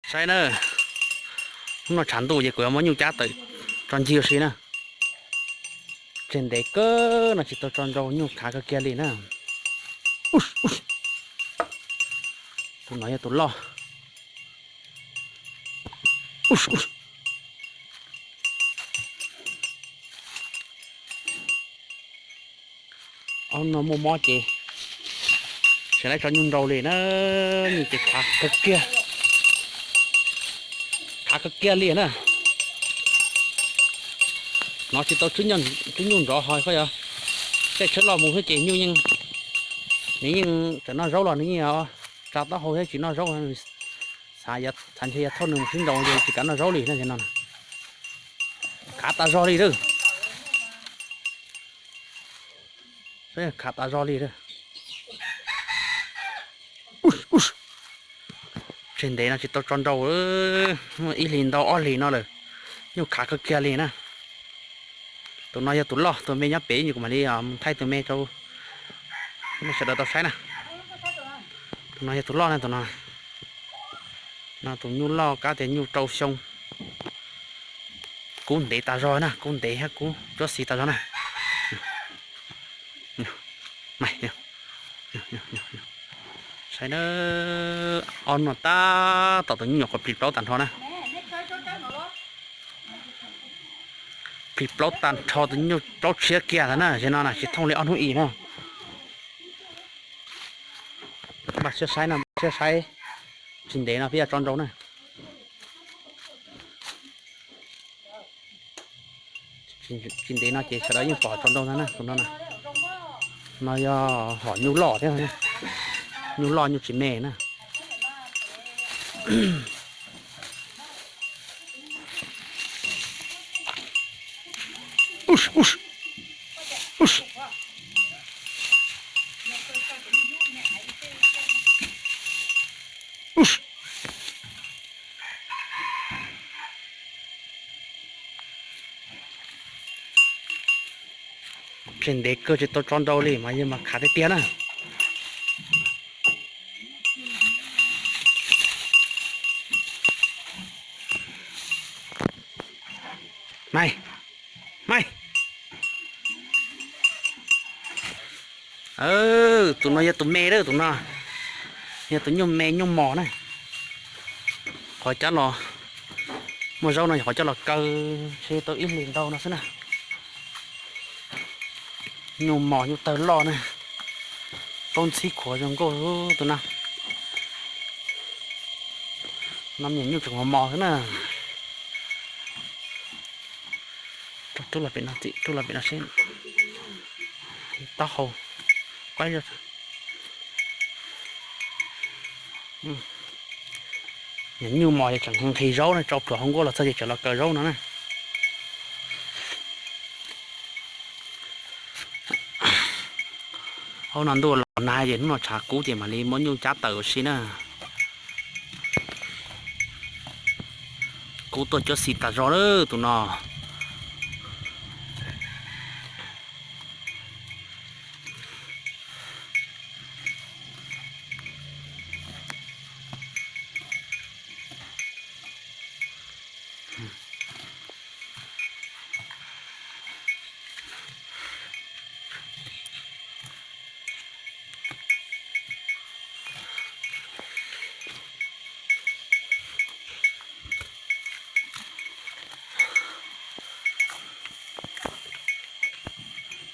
Saib na, hnub no tshav ntuj ces kuv yuav muab nyuj cab tawm tso ncig ua si na. Tseg ntev kawg no tsis tau tso nrau, nyuj khav kawg kiag li na. Tus no yog tus loj. Ob no muaj mob ces tsis laib tso nyuj nrau li na, nyuj ces khav kawg kiag, khav kawg kiag li na. Hnov tsis tau tswb nyuj nrov ho koj yog tej tsheb loj mus xwb ces nyuj yeej, nws yeej tseem noj zaub los nws yeej tsa taub hau thiab tsis noj zaub. Xav ntshe yav thauj nws mus sib nraus ces tsis kam noj zaub li no. Khav tas zog li lawm, khav tas zog li lawm. Tseg ntev no tsis tau tso nrau, muaj ib hlis ntau ob hlis no lawm, nyuj khav kawg kiag li na. Tus no yog tus loj, tus me nyob pem, kuv mam li mus thaij tus me rau nej sawv daws tau saib na. Tus no yog tus loj na, tus no, no tus nyuj loj kab tias nyuj rau xyoo. Kub ntev tas zog na, kub ntev thiab kub cuab xis tas zog na. Saib na, ob no tab tom tus nyuj nyuam qhuav plig plaub tag nrho na. Plig plaub tag nrho, tus nyuj plaub tshiab kiag ntawd na, ze no na tsis thooj li ob hnub ib na. Npaj siab saib no, npaj siab saib, tsis ntev no peb yuav tso nrau na. Tsis ntev no ces sawv daws yeej pom tso nrau ntag na, tus no na. No yog hom nyuj loj thiab, nyuj loj nyuj tsis me na. Tsis ntev kawg tsis tau tso nrau li mas yog mas khav tiag tiag na. Mai, mai. Tus no yog tus me lawm, tus no yog tus nyuj me nyuj mos na. Qhov coj los, muaj zaub no qhov coj los kaw, ntshe tau ib hlis ntau no xwb na. Nyuj mos nyuj tawg loj na, paub ntxhib khuav zoo nkauj tus no. No me nyuam nyuj tseem mos mos xwb na. Rub los pem no, rub los pem no seb. Taub hau, nyuam nyuj mos ces tseem nqhis zaub na, tso plhuav hauv nkuaj los txog ces tseem los kaw zaub no na. Hauv no ntuj los nag ces hnub no tshav kub ces mam li muab nyuj cab tawm ua si na. Kub tuaj cuab xis tas zog lawm tus no.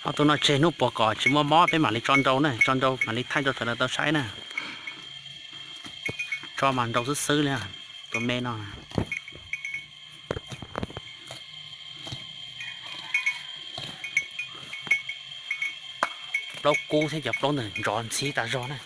Ho tus no tseg hnub puas kom tsis muaj mob peb mam li tso nrau na, tso nrau mam li thaij rau sawv daws tau saib na. Tso mas nrau xwb xwb li, tus me no. Plaub kub thiab cov plaub ntawm ntsov ntxhib tas zog na.